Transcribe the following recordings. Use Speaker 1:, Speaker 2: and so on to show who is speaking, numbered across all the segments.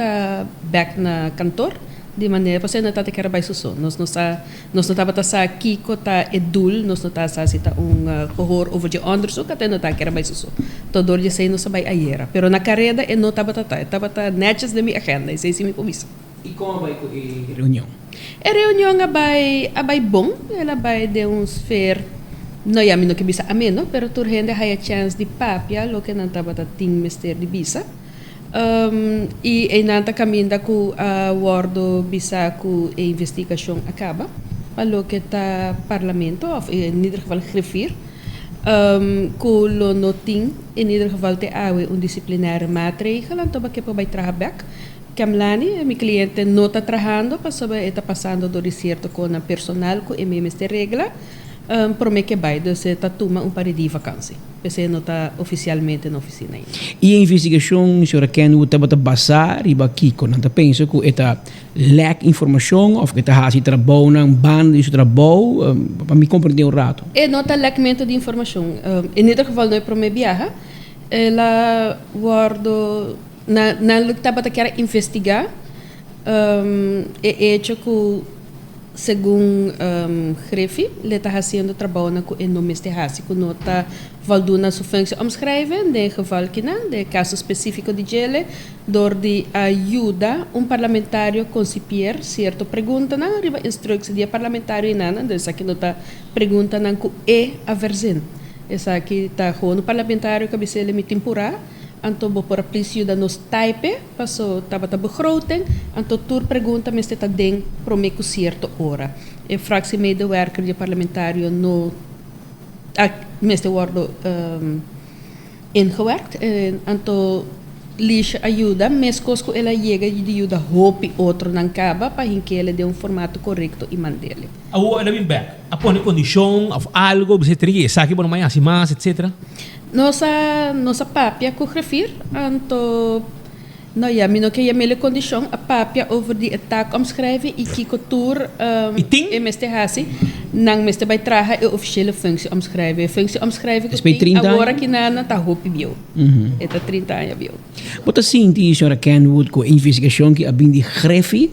Speaker 1: Ta bek na kantor di manera pasobra e no tabata kier a bai su so. Nos no sa, nos no tabata sa kiko ta e doel, nos no ta sa si ta un gehoor over dje onderzoek, ata e no ta kier a bai su so. To dor di esei nos a bai ayera. Pero na kareda e no tabata ta, e tabata netjes den mi agenda, esei si mi por bisa.
Speaker 2: I kon a bai ku e reunion?
Speaker 1: E reunion a bai a bai bon, el a bai den un sfeer, no ya mi no ke bisa ameno, pero tur hende a haya chèns di papia loke nan tabata tin mester di bisa. I einan ta kaminda ku a wòrdu bisa ku e investigashon a kaba pa loke ta parlamento òf in ieder geval griffier ku lo no tin in ieder geval te awe un disiplinaire maatregel anto bo ke por bai traha bèk. Kemlani, mi kliente no ta trahando pasobra e ta pasando dor di sierto konan personal ku e mes mester regla promé ke bai dus e ta tuma un par di vakansi. P'esei no ta ofisialmente na ofisina ainda.
Speaker 2: E investigashon, señora Kenwood, tabata basá riba kiko? Nan ta pensa ku e ta lèk informashon òf ku e ta hasi trabounan banda di su trabou? Pa mi komprendé un ratu.
Speaker 1: E no ta lèkmentu di informashon. En ieder geval no e promé biaha. El a wòrdu, nan lo tabata kier a investigá e echo ku Segun Griffie, le ta hasiendo trabounan ku e no mester hasi, ku no ta voldoen na su functieomschrijving, den e geval kinan, den e kaso spesífiko di djele, dor di a yuda un parlamentario konsipier sierto preguntanan riba instructie di e parlamentario enanan, dus esaki no ta preguntanan ku e a verzin. Esaki ta gewoon un parlamentario ku a bis'é mi tin purá, anto bo por a plis yuda nos type. Paso tabata begroting, anto tur pregunta mester ta den prome ku sierto ora. E fractiemedewerker di e parlamentario no a mester wordo ingewerkt, anto Liesje a yuda meskos ku el a yega di yuda hopi otronan kaba pa hink'ele den un formato korekto i mand'ele.
Speaker 3: Awor el a bin bek, a pone kondishon of algo, bisa e trinki esaki bo no mai hasi mas, etcetera.
Speaker 1: Nos a nos a papia ku griffier, anto no ya mi no ke yam'el e kondishon, a papia over di e taakomschrijving i kiko tur
Speaker 3: I tin?
Speaker 1: e mester hasi. Nan mester bai traha e ofishele functieomschrijving. E functieomschrijving ku
Speaker 2: Despues
Speaker 1: tin
Speaker 2: 30
Speaker 1: awor
Speaker 2: aña?
Speaker 1: aki nan ta hopi bieu. E ta 30 aña bieu.
Speaker 2: Bo ta sinti, señora Kenwood, ku e investigashon ki a bin di griffier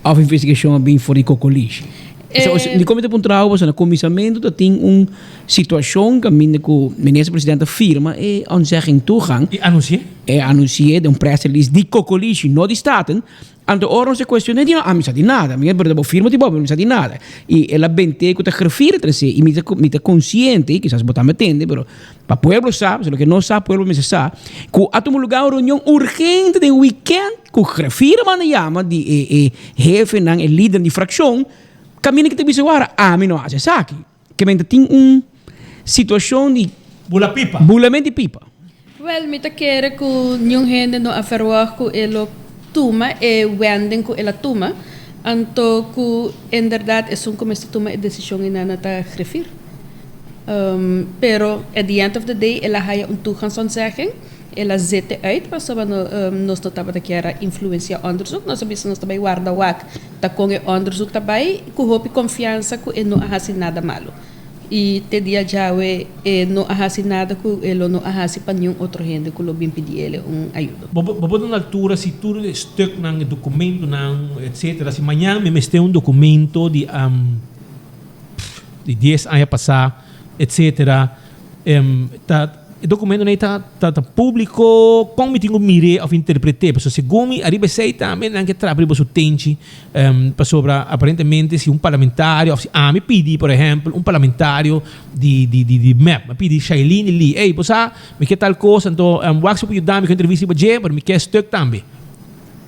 Speaker 2: òf investigashon a bin for di kokolishi?
Speaker 1: E.
Speaker 2: Di kon mi ta puntra bo, pasobra na kuminsamentu ta tin un Situacion caminda cu Minister President a firma e ontzegging toegang.
Speaker 3: E anuncié?
Speaker 2: E anuncié den un press release di Cocolishi, no di Staten. Anto ora nos a cuestioné, di no, ami sa di nada. Mi a pero bo firma di bo, mi no sa di nada. Y el a bent'é cu ta griffier tras'é. Y mi ta, mi ta consciente, kisas bo tambe tende, pero pa pueblo sa, pasobra loke no sa, pueblo mester sa, cu a tuma lugar un reunion urgente den weekend cu griffier a manda yama di e, e hefenan, e lidernan di fraccion, caminda ki ta bisa wara, ami no haci esaki. Ke men ta tin un situashon di.
Speaker 3: Bula pipa.
Speaker 2: Bulament di pipa.
Speaker 1: Wel, mi ta kere ku niun hende no a verwagt ku e lo tuma e wending ku el a tuma, anto ku inderdaad esun ku mester tuma e desishon einan a ta grifir. Pero at the end of the day el a haya un toegangsontzegging. El a zete uit pasobra nos no tabata kier a influencia onderzoek. Nos a bisa nos ta bai warda wak ta kon e onderzoek ta bai ku hopi konfiansa ku e no a hasi nada malu. I te dia djawe e no a hasi nada ku e lo no a hasi pa niun otro hende ku lo bin pidi ele un ayudo.
Speaker 3: Bo bo ta na altura si tur e stuknan, e dokumentonan, etcetera. Si mañan mi mester un dokumento di di dies aña pasá, etcetera, ta. E documentonan ei ta ta ta publico, con mi tin cu mir'é of interpreté? Pasobra segun mi ariba esei tambe nan ke trapa riba su tenchi, pasobra aparentemente si un parlamentario of si ami pidi por ehempel un parlamentario di di di di mep, mi a pidi Shailene Lee, ey bo sa mi ke tal cos anto wak si bo por yuda mi ku entrevista riba dje pero mi ke stuk tambe.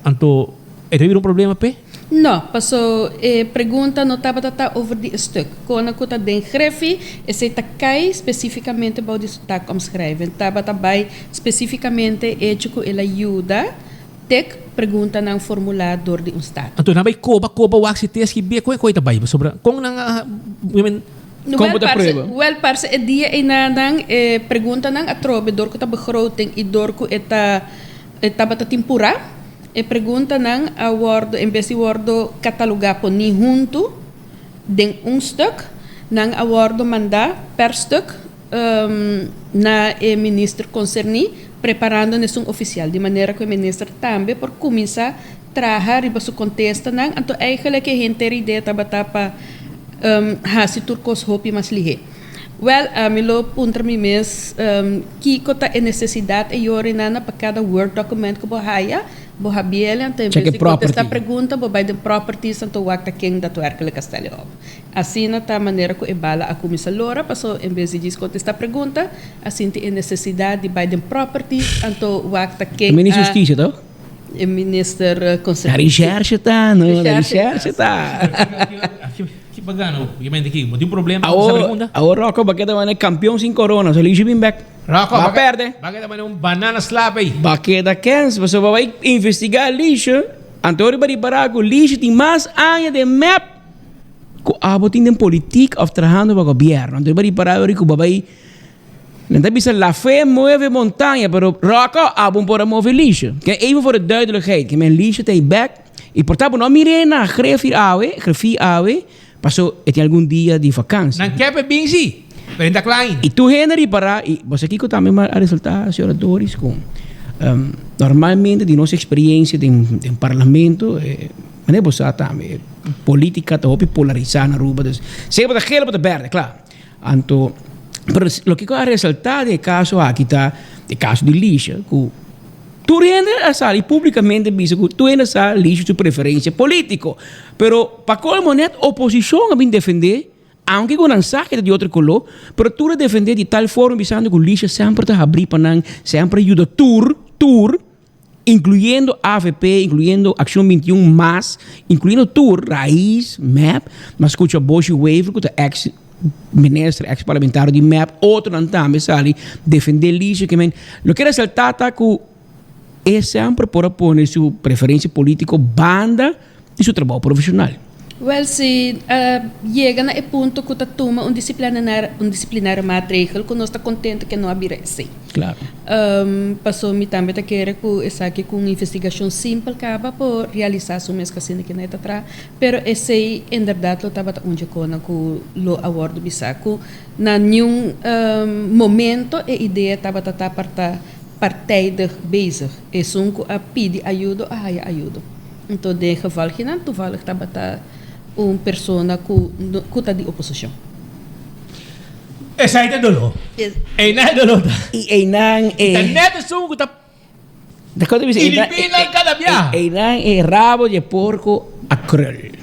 Speaker 3: Anto e ta bira un problema p'e?
Speaker 1: No, paso e pregunta no tabata ta over di e stuk. Kona ku ta den grefi, esei ta kai spesifikamente bou di su taakomschrijving. Tabata bai spesifikamente echo ku el a yuda tek preguntanan formulá dor di un staat.
Speaker 3: Anto nan bai koba koba wak si te skibie kon e koi ta bai pasobra kon nan a
Speaker 2: Kon bo ta prueba?
Speaker 1: Wèl parse e dia einanan e preguntanan atrobe dor ku ta begroting i dor ku e ta E tabata tin purá. E preguntanan a wòrdu, en bes di wòrdu katalogá poní huntu den un stuk, nan a wòrdu mandá per stuk na e minister konserní. preparando n'esun ofisial, di manera ku e minister tambe por kuminsá traha riba su kontestanan. Anto eigenlijk e henter idea tabata pa hasi tur kos hopi mas lihé. Wèl, ami lo puntra mi mes kiko ta e nesesidat e yorinana pa kada Word document ku bo haya, bo habiel, anto en
Speaker 2: Check
Speaker 1: bes
Speaker 2: e
Speaker 1: di kontestá
Speaker 2: property.
Speaker 1: pregunta bo bai den properties anto wak ta ken daadwerkelijk a stel e op. Asina ta manera ku e bala a kuminsá lora, paso en bes di djis kontestá pregunta, a sinti e nesesidat di bai den properties anto wak ta ken
Speaker 2: Tambe ni
Speaker 1: a
Speaker 2: justicia toch?
Speaker 1: e minister
Speaker 2: Na
Speaker 1: konserní.
Speaker 2: recherche ta, no, na
Speaker 1: Recherche
Speaker 2: recherche ta.
Speaker 3: Ki pa gana obviamente ki bo tin problema ku sa
Speaker 2: Awor,
Speaker 3: pregunta.
Speaker 2: awor Rocco ba keda mane campeon sin corona, so Liesje bin bek.
Speaker 3: Rocco
Speaker 2: Ba
Speaker 3: ba
Speaker 2: perde.
Speaker 3: ba keda mane un banana slap ey.
Speaker 2: Ba keda kens, pasobra ba bai investiga Liesje, anto riba ripara ku Liesje tin mas aña den mep ku abo tin den politik of trahando pa gobierno. Anto riba ripara ori ku ba bai Nan ta bisa la fe mueve montaña, pero Rocco abo por a move Liesje. Ke even voor de duidelijkheid, ke men Liesje ta bek y por ta bo no mir'é na grefir awe, grefie awe, paso e tin algun dia di vakantie.
Speaker 3: Nan kepe bin si, pero e ta kla ainda.
Speaker 2: Y tur hende ripara, y bo sa kiko tambe a resulta, señora Doris, ku normalmente di nos experiencia den den parlamento, manera bo sa tambe, politica ta hopi polarisa na Aruba, dus sea bo ta geel of bo ta berde, kla. Anto, pero loke ku a resaltá den e kaso aki ta e kaso di Lisha, ku tur hende a sali públikamente bisa ku tur hende sa Lisha su preferensia polítiko. Pero pa kolmo nèt oposishon a bin defendé, aunke ku nan sa ke ta di otro koló, pero tur a defendé di tal forma bisando ku Lisha semper ta habrí pa nan, semper a yuda tur, tur. Incluyendo avp, incluyendo Accion 21 mas, incluyendo tur, Raiz, mep, mas scucha Boshy Wever cu ta ex minister, ex parlamentario di mep, otronan tambe sali defende Liesje ke men. Loke resalta ta cu e semper por a pone su preferencia politico banda di su trabou profesional.
Speaker 1: Wel, si a yega na e punto cu ta tuma un disciplinaire, un disciplinaire maatregel cu nos ta contento cu e no a bira esey.
Speaker 2: Claro.
Speaker 1: Paso mi tambe ta kere cu esaki cu un investigacion simpel caba por realisa su mes casinda cu nan e ta traha, pero esey inderdaad lo tabata un dje conan cu lo a wordo bisa cu na niun momento e idea tabata ta parta partijdig bezig. Esun cu a pidi ayudo a haya ayudo. Anto den geval kinan toevallig tabata un persona cu cu ta di oposicion.
Speaker 3: Esai ta doló. Einan e doló ta.
Speaker 2: Y einan e.
Speaker 3: Y ta net esun cu ta.
Speaker 2: Ta cosa bisa.
Speaker 3: Iripi nan cada biaha.
Speaker 2: Einan e rabo di e porco a krul.